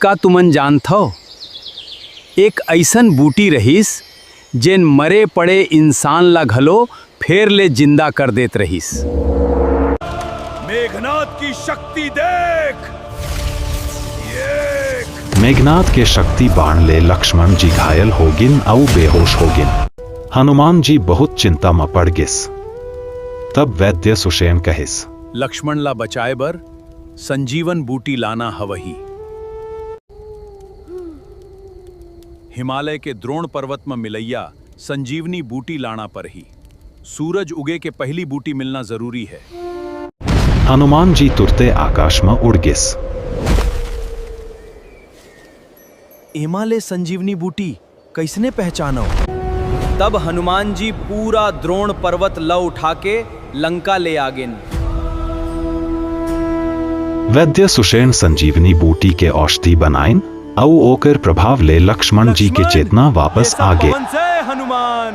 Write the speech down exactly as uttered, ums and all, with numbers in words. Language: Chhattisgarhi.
का तुमन जानथव, एक अइसन बूटी रहिस, जेन मरे पड़े इंसान ला घलो फेर ले जिंदा कर देत रहिस। मेघनाथ की शक्ति देख। मेघनाथ के शक्ति बाण ले लक्ष्मण जी घायल होगिन अउ बेहोश होगिन। हनुमान जी बहुत चिंता म पड़ गिस। तब वैद्य सुषेण कहिस। लक्ष्मण ला बचाए बर संजीवन बूटी लाना हवही। हिमालय के द्रोण पर्वत म मिलइया संजीवनी बूटी लाना परही। सूरज उगे के पहिली बूटी मिलना जरूरी हे। हनुमान जी तुरते आकाश म उड़ गिस। एमा ले संजीवनी बूटी कइसने पहचानव? तब हनुमान जी पूरा द्रोण पर्वत ल उठाके लंका ले आगेन। वैद्य सुषेण संजीवनी बूटी के औषधि बनाइन अउ ओकर प्रभाव ले लक्ष्मण जी के चेतना वापस आगे। हनुमान।